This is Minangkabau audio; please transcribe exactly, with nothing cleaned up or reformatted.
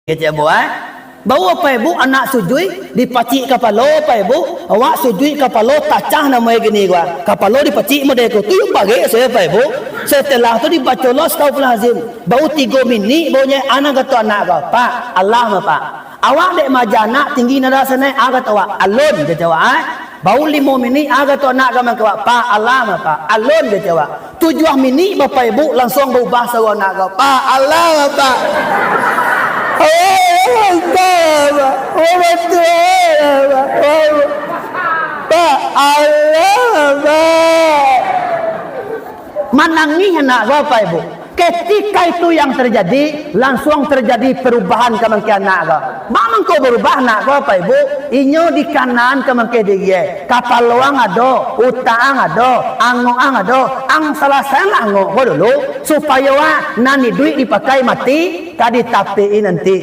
Kecek buah. Bau apak ibu anak sujuik, dipacik kapalo apak ibu, awak sujuik kapalo tacah namo e gini gua. Kapalo dipacik model ko, tu yo parik sajo apak ibu. Setelah tu dibaco lo astagfirullahalazim. Bau tigo minik, bau nyo, a nan kato anak ko, "Pak, alah mah, Pak." Awak dek maaja anak tinggi nada sanai, a kato awak, "Alun," kato awak, eh. Bau limo minik, a kato anak ka mangko awak, "Pak, alah mah, Pak." "Alun," kato awak. Tujuah minik, bapak ibu, lansuang baubah suaro anak ko, "Pak, alah mah, Pak." "Alah mah, Pak. Oh, batua lah, Pak. Oh, Pak, alah mah, Pak." Manangih anak ko, bapak ibu. Ketika itu yang terjadi, lansuang terjadi perubahan ka mangko anak ko. Baa mangko barubah anak ko, bapak ibu? Inyo dikanaan ka mangko diri e. Kapalo ang ado, utak ang ado, angok ang ado, ang salasaian angok ko dulu, supayo a nan iduik dipakai, mati ka ditapik-i nanti.